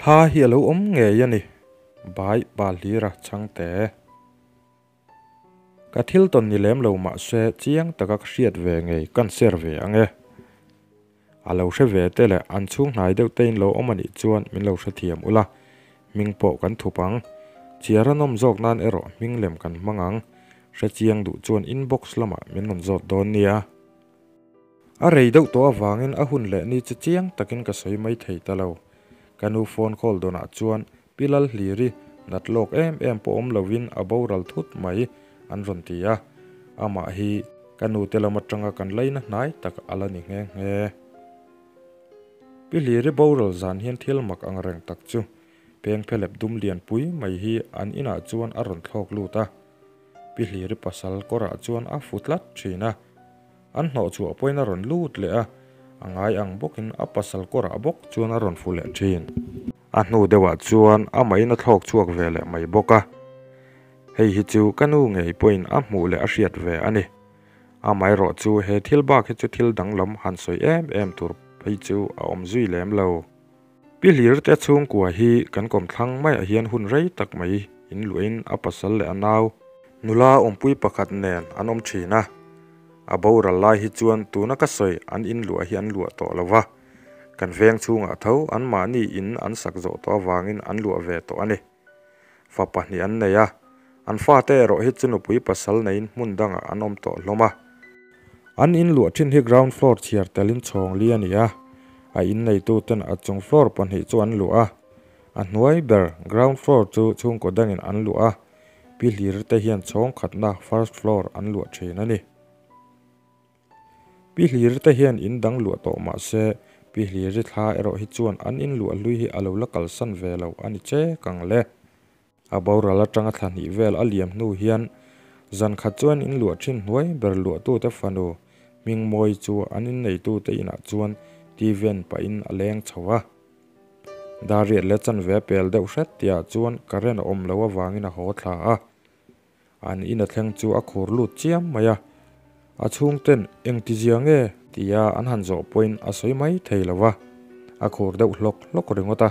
Thla hi a lo awm ngei a ni, Bai pa hlira chhangte. Ka thil tawn ni lem lo mah se chiang taka ka hriat ve ngei kan share ve ang e. A lo hre ve te leh an chhung hnai deuh te in lo awm a nih chuan min lo hrethiam ula, hming pawh kan thup ang. Chiar a nawm zawk nan erawh hming lem kan hmang ang. Hre chiang duh chuan inbox lamah min rawn zawt dawn nia. A rei deuh tawh avangin a hun leh ni chu chiang takin ka sawi mai thei ta lo. Ka nu phone call dawnah chuan Pi Lalhliri nat lawk em em pawh awm lovin a boral thut mai an rawn ti a, amah hi ka nute lam atanga kan laina hnai tak a la ni nghe nghe. Pi Hliri boral zan hian thil mak ang reng tak chu peng phelep dum lianpui mai hi an inah chuan a rawn thlawk lut a, Pi Hliri pasal kawrah chuan a fu tlat thin a. An hnawh chhuah pawhin a rawn lut leh a, a ngai ang bawkin a pasal kawrah bawk chuan a rawn fu leh thin. A hnu deuhah chuan amahin a thlawk chhuak ve leh mai bawk a. Hei hi chu ka nu ngei pawhin a hmuh leh a hriat ve a ni. Amaherawh chu he thil bak hi chu thil danglam han sawi em em tur phei chu a awm zui lem lo. Pi Hlirte chhungkua hi kan kawmthlang maiah hian hun rei tak mai in luahin a pasal leh a nau nula awmpui pakhat nen an awm thin a. A boral lai hi chuan tuna ka sawi an in luah hi an luah tawh lo va, kan veng chhungah tho anmahni in an sak zawh tawh avangin an luah ve tawh a ni. Fa pahnih an nei a, an fate erawh hi chu nupui pasal neiin hmun dangah an awm tawh hlawm a. An in luah thin hi ground floor chhiar telin chhawng li a ni a, a in neituten a chung floor pahnih chu an luah a, a hnuai ber ground floor chu chhungkaw dangin an luah a, pi hlir te hian chhawng khatna first floor an luah thin a ni. Pi Hliri te hian in dang luah tawh mah se, Pi Hliri thla erawh hi chuan an in luah hlui hi a lo la kalsan ve lo a ni che kang le. A boral atanga thla hnih vel a liam hnu hian zan khat chuan in luah thin hnuai ber luahtute fanu Hmingmawi chu an inneitute inah chuan TV en pahin a leng chho a. Dariat leh chanve a pel deuh hret tihah chuan current a awm loh avangin a haw thla a. An in a thleng chu a khur lut chiam mai a, a chhungten engti zia nge tia an han zawh pawhin a sawi mai thei lo va, a khur deuh hlawk hlawk ringawt a.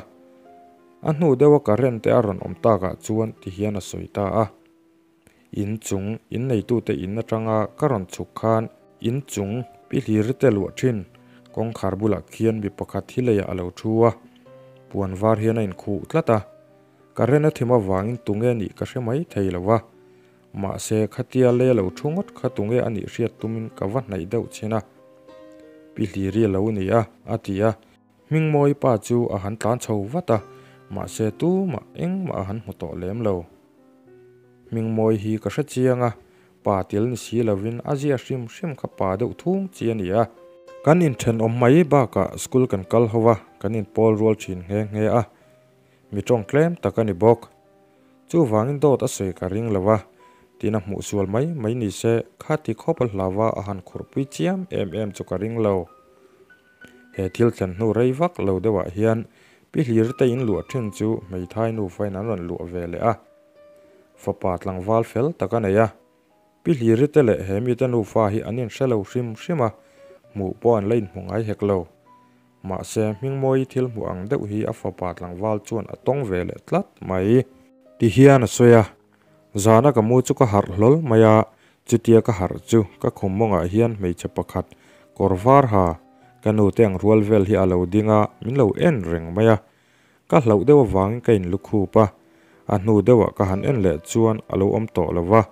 A hnu deuha current te a rawn awm takah chuan ti hian a sawi ta a, In chung in neitute in atanga ka rawn chhuk khan in chung pi hlir te luah thin kawngkhar bulah khian mi pakhat hi leiah a lo thu a, puan var hian a inkhuh tlat a. Current a thim avangin tunge nih ka hre mai thei lo va, mahse khatia lei a lo thu ngawt kha tunge a nih hriat tumin ka va hnaih deuh chin a. Pi Hliri a lo ni a, a ti a. Hmingmawi pa chu a han tlan chho vat a, mahse tumah engmah a han hmu tawh lem lo. Hmingmawi hi ka hre chiang a, pa tel ni si lovin a zia hrim hrim kha pa deuh thung chi a ni a. Kan inthenawm mai bakah school kan kal ho va, kan inpawl rual thin nghe nghe a. Mi tawng tlem tak a ni bawk. Chuvangin dawt a sawi ka ring lo a, tina hmuh sual mai mai ni se khati khawp a hlava a han khurhpui chiam em em chu ka ring lo. He thil thlen hnu rei vak lo deuhah hian Pi Hlir te in luah thin chu hmeithai nufain an rawn luah ve leh a. Fapa tlangval fel tak a nei a. Pi Hliri te leh he mite nufa hi an inhre lo hrim hrim a, hmuh pawh an la inhmu ngai hek lo. Mahse, Hmingmawi thil hmuh ang deuh hi a fapa tlangval chuan a tawng ve leh tlat mai. Ti hian a sawi a, Zana ka mu chu ka harh hlawl mai a, chutia ka harh chu ka khum mawngah hian hmeichhe pakhat kawr var ha ka nute ang rual vel hi a lo ding a, min lo en reng mai a. Ka hlauh deuh avangin ka inlukhup a, a hnu deuhah ka han en leh chuan a lo awm tawh lo va.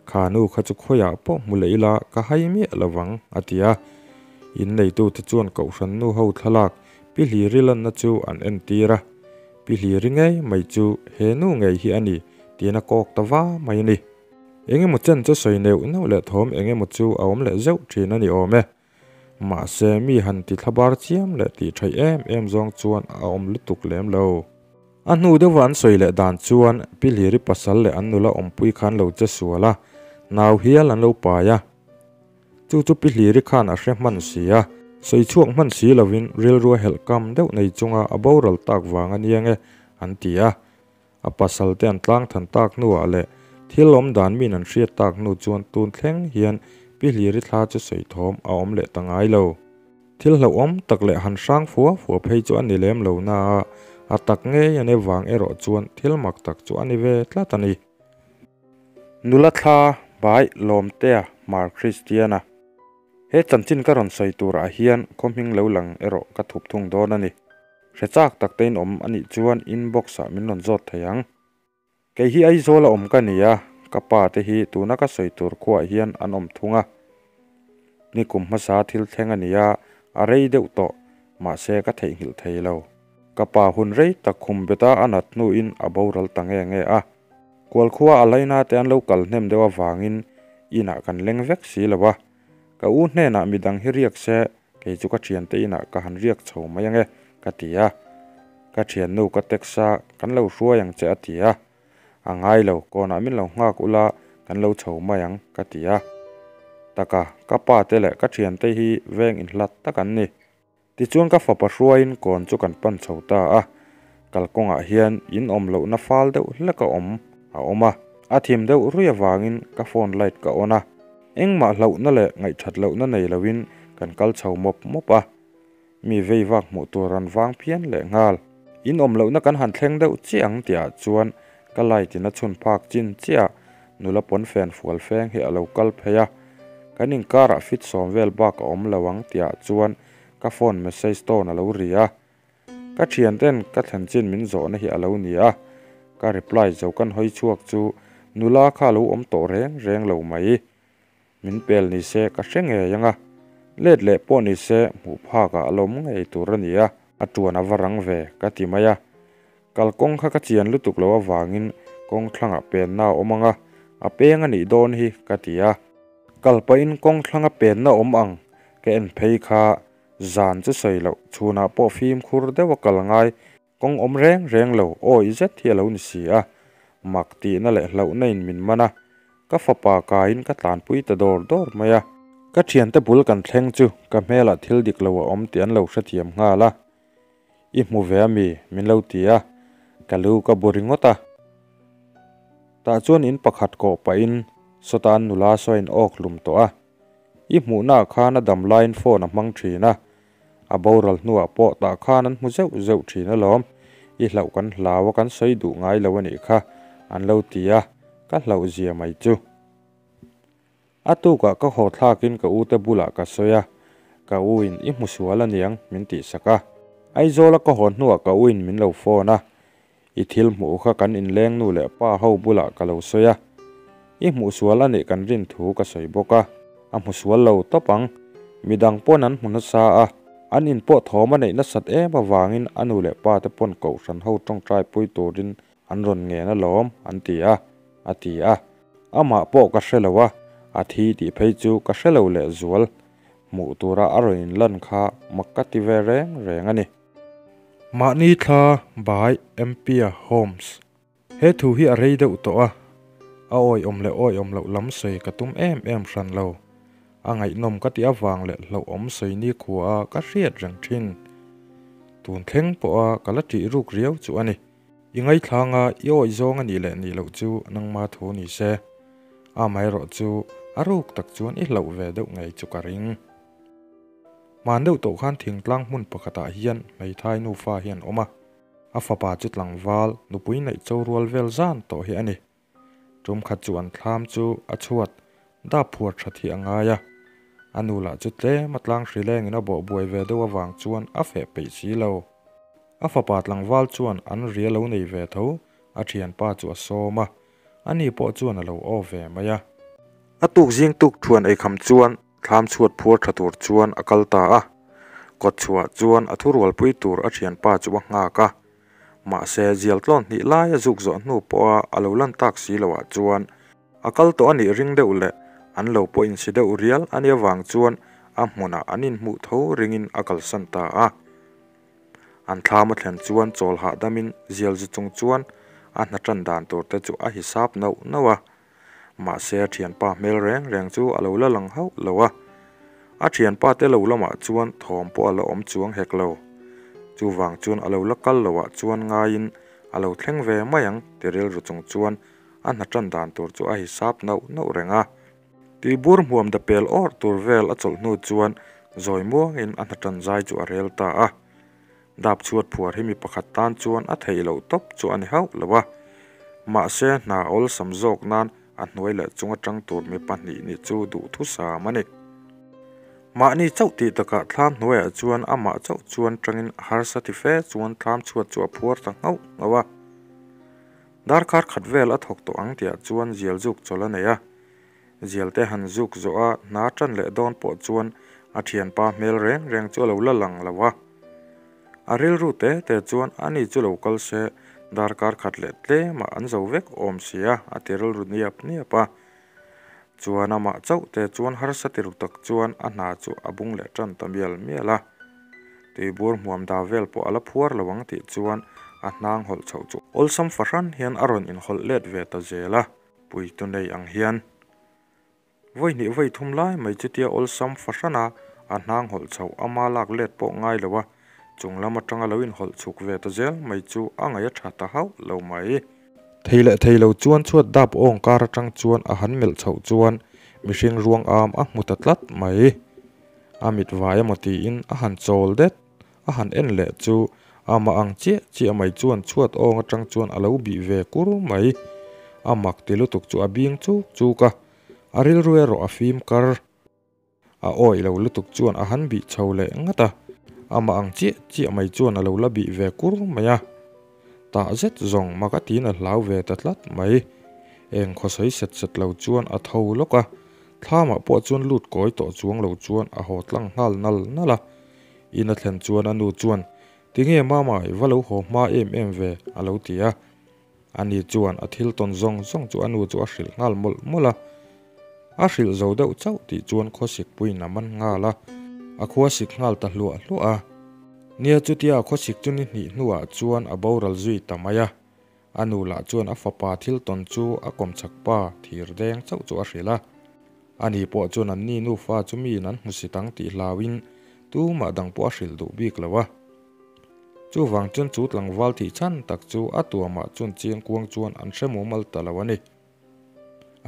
Kha nu kha chu khawiah pawh hmu leh ila ka hai miah lo vang, a ti a. Inneitute chuan Kohhran nu ho thlalak Pi Hliri lanna chu an entir a. Pi Hliri ngei mai chu he nu ngei hi a ni tiin a kawk ta va mai a ni. Engemaw chen chu sawi neuh neuh leh thawm engemaw chu a awm leh zeuh thin a ni awm e. Mahse, mi han ti thlabar chiam leh tih theih em em zawng chuan a awm lutuk lem lo. A hnu deuha an sawi leh dan chuan Pi Hliri pasal leh an nula awmpui khan lo che sual a, nau hial an lo pai a. Chu chu Pi Hliri khan a hre hman si a, sawi chhuak hman si lovin rilrua helh kam deuh nei chunga a boral tak vang a nia nge an ti a. A pasal te an tlang than tak hnuah leh thil awm dan min an hriat tak hnu chuan tun thleng hian Pi Hliri thla chu sawi thawm a awm leh ta ngai lo. Thil hlauhawm tak leh han hrang fua fua phei chu a ni lem lo na a, A tak ngei a nih vang erawh chuan thil mak tak chu a ni ve tlat a ni. Nula thla bai Lawmtea Hmar Kristiana. He chanchin ka rawn sawi turah hian khaw hming lo lang erawh ka thup thung dawn a ni. Hre chak tak te in awm a nih chuan inbox ah min rawn zawt thei ang. Kei hi Aizawl a awm ka ni a, ka pa te hi tuna ka sawi tur khuaah hian an awm thung a. Nikum hmasa thil thleng a ni a, a rei deuh tawh, mahse ka theihnghilh thei lo. Ka pa hun rei tak khum beta a nat hnuin a boral ta nge nge a. Kualkhua a laina te an lo kal hnem deuh avangin inah kan leng vek si lo a. Ka u hnenah midang hi riak se Kei chu ka thiante inah ka han riak chho mai ange ka ti a. Ka thiannu ka text a, kan lo hruai ang che a ti a. A ngai lo, kawnah min lo nghak ula kan lo chho mai ang ka ti a. Taka, ka pa te leh ka thiante hi veng inhlat tak an ni. Tichuan ka fapa hruaiin kawn chu kan pan chho ta a. Kalkawngah hian in awm lohna fal deuh hlek a awm a awm a. A thim deuh ruih avangin ka phone light ka on a. Engmah hlauhna leh ngaihthat lohna nei loin kan kal chho mawp mawp a, mi vei vak hmuh tur an vang phian leh nghal. In awm lohna kan han thleng deuh chiah ang tihah chuan ka light in a chhun phak chin chiah nula pawnfen fual feng hi a lo kal phei a, kan inkarah fit sawm vel bak a awm lo ang tihah chuan ka phone message tone a lo ri a. Ka thianten ka thlen chin min zawhna hi a lo ni a, ka reply zo kan hawi chhuak chu nula kha a lo awm tawh reng reng lo mai. Min pel ni se ka hre ngei ang a, let leh pawh ni se hmuh phakah a lawm ngei tur a ni a, a tuan a va rang ve ka ti mai a. Kalkawng kha ka chian lutuk lo avangin kawng thlangah penna a awm ang a, a peng a nih dawn hi ka ti a. Kal pahin kawng thlanga penna awm ang ka en phei kha Zan chu sawi loh, chhunah pawh fimkhur deuh a kal ngai, kawng awm reng reng lo, awi zet hi a lo ni si a. Mak tihna leh hlauhna in min man a, ka fapa kaiin ka tlanpui ta dawr dawr mai a. Ka thiante bul kan thleng chu ka hmelah thil dik lo a awm tih an lo hrethiam nghal a. I hmu ve a mi? min lo ti a, ka lu ka bu ringawt a. Tah chuan in pakhat kawh pahin sawta an nula saw a in awk hlum tawh a. I hmuhnaah khan a dam laiin phone a hmang thin a, a boral hnuah pawh tah khan an hmu zeuh zeuh thin alawm, i hlauh kan hlau a kan sawi duh ngai lo a nih kha, an lo ti a, ka hlauh zia mai chu. A tukah ka haw thlakin ka ute bulah ka sawi a, ka u in i hmu sual aniang min tihsak a. Aizawla ka haw hnuah ka u in min lo phone a, I thil hmuh kha kan inleng nu leh pa ho bulah ka lo sawi a, i hmuh sual a nih kan rin thu ka sawi bawk a, a hmu sual lo tawp ang. Midang pawn an hmu nasa a, an in pawh thawm a neih nasat em avangin a nu leh pa te pawn kohhran ho tawngtai pui turin an rawn ngen alawm an ti a, a ti a. Amah pawh ka hre lo a, a thi tih phei chu ka hre lo lehzual. Hmuh tura a rawn inlan kha mak ka ti ve reng reng a ni. Mahni thla by Mpia Holmes. He thu hi a rei deuh tawh a, a awiawm leh awiawm loh lam sawi ka tum em em hran lo. A ngaihnawm ka tih avang leh hlauhawm sawi nikhua a ka hriat reng thin. Tun thleng pawha ka la ṭih ruk riau chu a ni. I ngaithlanga i awih zawng a nih leh nih loh chu nangma thu ni se. Amaherawh chu a ruk tak chuan i hlauh ve deuh ngei chu ka ring. Hman deuh tawh khan thingtlang hmun pakhatah hian hmeithai nufa hi an awm a, a fapa chu tlangval nupui neih cho rual vel zan tawh hi a ni. Tum khat chu an thlam chu a chhuat dap phuar that hi a ngai a, a nu lah chu tlem a tlang hri lengin a bawh buai ve deuh avang chuan a feh peih si lo. A fapa tlangval chuan an ria lo nei ve tho, a thianpa chu a sawm a, ani pawh chuan a lo aw ve mai a. A tuk zing tuk thuan eikham chuan Thlam chhuat phuar tha tur chuan a kal ta a, kawt chhuah chuan a thurualpui tur a thianpa chu a nghak a. Mahse, zial tlawn hnih lai a zuk zawh hnu pawha a lo lan tak si loah chuan a kal tawh a nih ring deuh leh an lo pawh insi deuh rial a nih avang chuan a hmunah an inhmuh tho ringin a kalsan ta a. An thlam a thlen chuan chawl hahdamin zial zu chung chuan a hna tan dan tur te chu a hisap nauh nauh a. Mahse a thianpa hmel reng reng chu a lo la lang hauh lo a, a thianpa te lo lamah chuan thawm pawh a la awm chuang hek lo. Chuvang chuan a lo la kal loh ah chuan ngaiin a lo thleng ve mai ang ti rilru chung chuan a hna tan dan tur chu a hisap nauh nauh reng a. Tuibur hmuam da pel awrh tur vel a chawlh hnu chuan zawi muangin a hna tan zai chu a rel ta a. Dap chhuat phuar hi mi pakhat tan chuan a theih loh tawp chu a ni hauh lo a, mahse hna awlsam zawk nan a hnuai leh chung atang tur mi pahnih nih chu duhthusam a ni. Mahni chauh tih takah thlam hnuaiah chuan amah chauh chuan tangin a harsa ti fe chuan thlam chhuat chu a phuar ta nghauh nghauh a. Darkar khat vel a thawk tawh ang tihah chuan zial zuk chawlh a nei a. Zial te han zuk zawh a hna tan leh dawn pawh chuan a thianpa hmel reng reng chu a lo la lang lo a. A rilru te te chuan ani chu lo kal se darkar khat leh tlemah an zo vek awm si a a ti rilru niap niap a. Chuan amah chauh te chuan harsa ti ru tak chuan a hna chu a bung leh tan ta mial mial a. Tuibur hmuam da vel pawh a la phuar lo ang tih chuan a hnang hawlh chhoh chu awlsam fahran hian a rawn inhawlh let ve ta zel a, puitu nei ang hian. Vawi hnih vawi thum lai mai chutia awlsam fahran a a hnang hawlh chhoh ama lak let pawh ngai lo a, chung lam atanga lo inhawlh chhuk ve ta zel mai chu a ngaih a tha ta hauh lo mai. Thei leh thei lo chuan chhuat dap awng kar atang chuan a han melh chhoh chuan mihring ruang am a hmu ta tlat mai. A mit vai emaw tiin a han chawl det, a han en leh chu amah ang chiah chiah mai chuan chhuat awng atang chuan a lo bih ve kur mai. A mak ti lutuk chu a bing chuk chuk a, a rilru erawh a fim kar. A awih lo lutuk chuan a han bih chho leh ngat a, amah ang chiah chiah mai chuan a lo la bih ve kur mai a. Tah zet zawng mak a tiin a hlau ve ta tlat mai. Eng khawsawi set set lo chuan a tho lawk a, thlamah pawh chuan lut kawi tawh chuang lo chuan a haw tlang nghal nal nal a. In a thlen chuan a nu chuan, Tinge mama i va lo haw hma em em ve? a lo ti a. Ani chuan a thil tawn zawng zawng chu a nu chu a hrilh nghal mawlh mawlh a. A hrilh zo deuh chauh tih chuan khawsik puiin a man nghal a, a khuasik nghal ta hluah hluah a. Nia chutia a khawsik chu ni hnih hnuah chuan a boral zui ta mai a. A nu lah chuan a fapa thil tawn chu a kawmchhak pa thir deng chauh chu a hrilh a. Ani pawh chuan anni nufa chu miin an hmusit ang tih hlauin tumah dang pawh a hrilh duh bik lo a. Chuvang chuan chu tlangval thih chhan tak chu a tuamah chuan chiang kuang chuan an hre mumal ta lo a ni.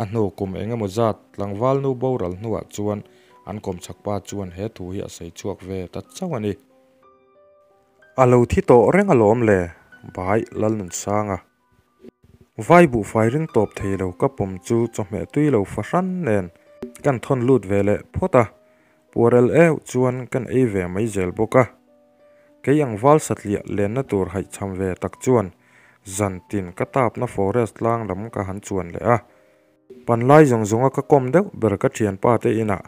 A hnu kum eng emaw zat tlangval nu boral hnuah chuan an kawmchhak pa chuan he thu hi a sawi chhuak ve ta chauh a ni. A lo thi tawh reng alawm le, Bai Lalnunsanga. Vai buhfai ring tawp thei lo ka pawm chu chawhmeh tui lo fahran nen kan thawn lut ve leh phawt a, puarel euh chuan kan ei ve mai zel bawk a. Kei ang val satliah lenna tur haihchham ve tak chuan zan tin ka tapna forest tlang lam ka han chuan leh a. Panlai zawng zawnga ka kawm deuh ber ka thianpa te inah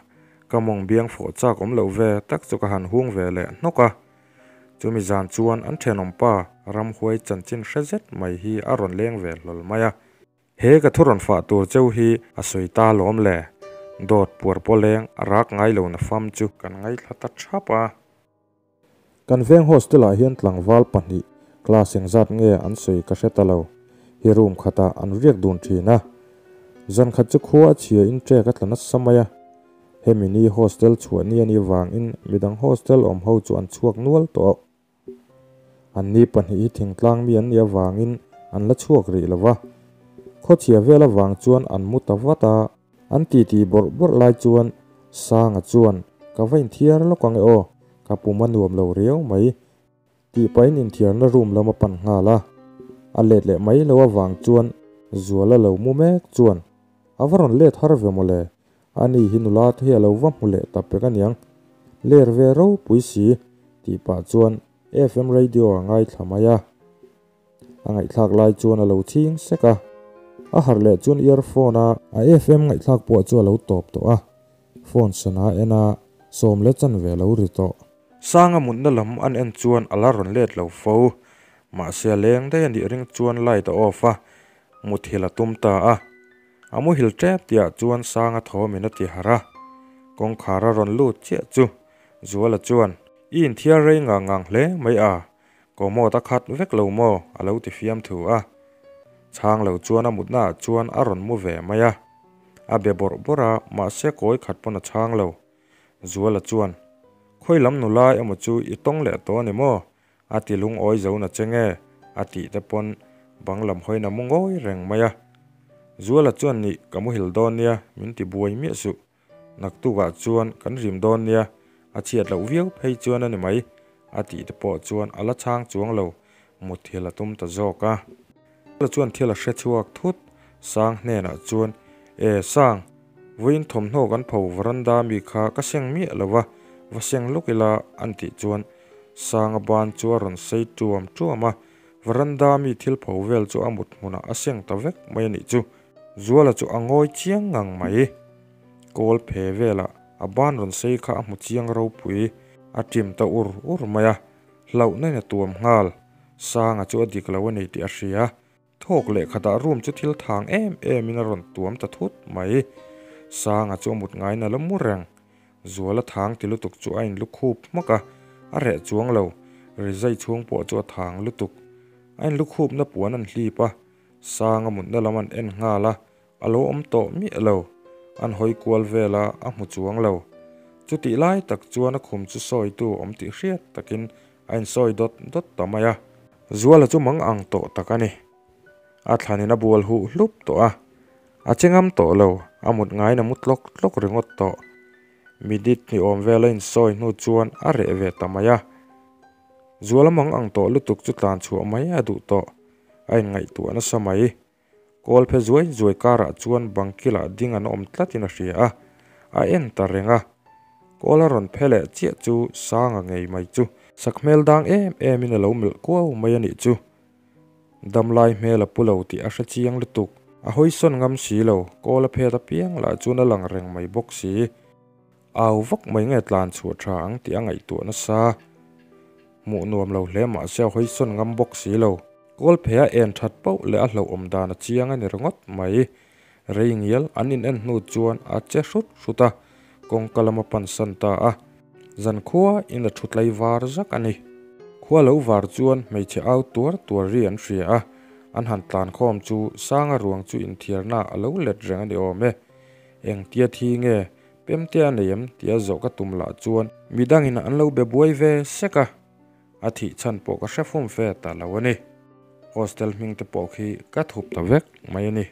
ka mawng biang fawh chak awm loh ve tak chu ka han hung ve leh hnawk a. Chumi zan chuan an thenawmpa ramhuai chanchin hre zet mai hi a rawn leng ve hlawl mai a. He ka thu rawn fah tur cheu hi a sawi ta lawm le, dawt puar pawleng a rak ngai lo na fam chu kan ngaithla ta thap a. Kan veng hostel ah hian tlangval pahnih class engzat nge an sawi ka hre ta lo hi room khatah an riak dun thin a. Zan khat chu khua a chhia in trek a tla nasa mai a. Hemi ni hostel chhuah ni a nih vangin midang hostel awm ho chu an chhuak nual tawh. An ni pahnih hi thingtlang mi an nih avangin an la chhuak rih lo va. Khawchhia vel avang chuan an mu ta vat a. An titi bawrh bawrh lai chuan Sanga chuan, Ka va inthiar lawk ang e aw, ka pum a nuam lo riau mai. Tih pahin inthiarna room lam a pan nghal a, a let leh mai lo avang chuan Zuala lo mu mek chuan a va rawn let har ve mawle, ani hi nula te hi a lo va hmu leh ta pek aniang, ler ve ropui si tih pah chuan FM radio a ngaithla mai a. A ngaihthlak lai chuan a lo chhing sek a, a harh leh chuan earphone a a FM ngaihthlak pawh chu a lo tawp tawh a, phone sana en a sawm leh chanve a lo ri tawh. Sanga mutna lam an en chuan a la rawn let lo fo. Mahse a leng daih a nih ring chuan light a off a, muthilh a tum ta a. A muhil tep tihah chuan Sanga thawmin a ti harh a. Kawngkhar a rawn lut chiah chu Zuala chuan, I inthiar rei ngang ngang hle mai a, Commode a khat vek lo maw? a lo ti fiam thu a. Chhang lo chuan a mutnaah chuan a rawn mu ve mai a. A be bawrh bawrh a, mahse kawi khat pawn a chhang lo. Zuala chuan, Khawi lam nula emaw chu i tawng leh tawh a ni maw? A ti lungawi zo na che nge? A tih te pawn bang lam hawiin a mu ngawi reng mai a. Zuala chuan nih ka muhil dawn nia, min ti buai miah suh. Naktukah chuan kan rim dawn nia, a chhiat loh viau phei chuan a ni mai, A tih te pawh chuan a la chhang chuang lo, muthilh a tum ta zawk a. Zuala chuan thil a hre chhuak thut, Sang hnenah chuan, E Sang, vawiin thawmhnaw kan pho varanda mi kha ka seng miah lo va, va seng lawk ila an tih chuan Sanga ban chu a rawn sei tuam tuam a, varanda mi thil pho vel chu a mut hmunah a seng ta vek mai a nih chu. Zuala chu a ngawi chiang ngang mai. Kawl phe velah a ban rawn sei kha a hmu chiang ropui, a ṭim ta ur ur mai a, hlauhna in a tuam nghal. Sanga chu a dik lo a ni tih a hria. Thawk leh khatah room chu thil thang em em in a rawn tuam ta thut mai. Sanga chu a mut ngaiin a la mu reng. Zuala thang ti lutuk chu a inlu khup hmak a, a reh chuang lo. Rizai chhung pawh chu a thang lutuk. A inlu khupna puan an hlip a, Sanga mutna lam an en nghal a, A lo awm tawh miah lo. An hawi kual vel a, a hmu chuang lo. Chutih lai tak chuan a khum chu sawitu awm tih hriat takin a insawi dawt dawt ta mai a. Zuala chu mang ang tawh tak a ni. A thlanin a bual huh hlup tawh a. A che ngam tawh lo, a mut ngaiin a mu tlawk tlawk ringawt tawh. Midit ni awm vel a insawi hnu chuan a reh ve ta mai a. Zuala mang ang tawh lutuk chu tlan chhuah mai a duh tawh. A inngaihtuah nasa mai. Kawl phe zuai zuai karah chuan bang kilah ding an awm tlatin a hria a, a en ta reng a. Kawl a rawn phe leh chiah chu Sanga ngei mai chu sakhmel dang em emin a lo melh kuau mai a nih chu. Damlai hmel a pu lo tih a hre chiang lutuk. A hawisawn ngam si lo, kawl a phet apiang lah chuan a lang reng mai bawk si. Au vak mai nge tlan chhuah tha ang tih a ngaihtuah nasa. Hmuh nuam lo hle mahse a hawisawn ngam bawk si lo. Kawlphe a en that pauh leh a hlauhawm dan a chiang a ni ringawt mai. Rei ngial an in en hnu chuan a che hrut hrut a, kawngka lam a pansan ta a. Zankhua in a thu tlai var zak a ni. Khua lo var chuan hmeichhe au tuar tuar ri an hria a, an han tlan khawm chu Sanga ruang chu inthiarna a lo let reng a ni awm e. Engtia thi nge Pemte a nei em tia zawh ka tum lah chuan midangin an lo be buai ve sek a, a thih chhan pawh ka hre fum fe ta lo a ni. Hostel hming te pawh khi ka thup ta vek mai a ni.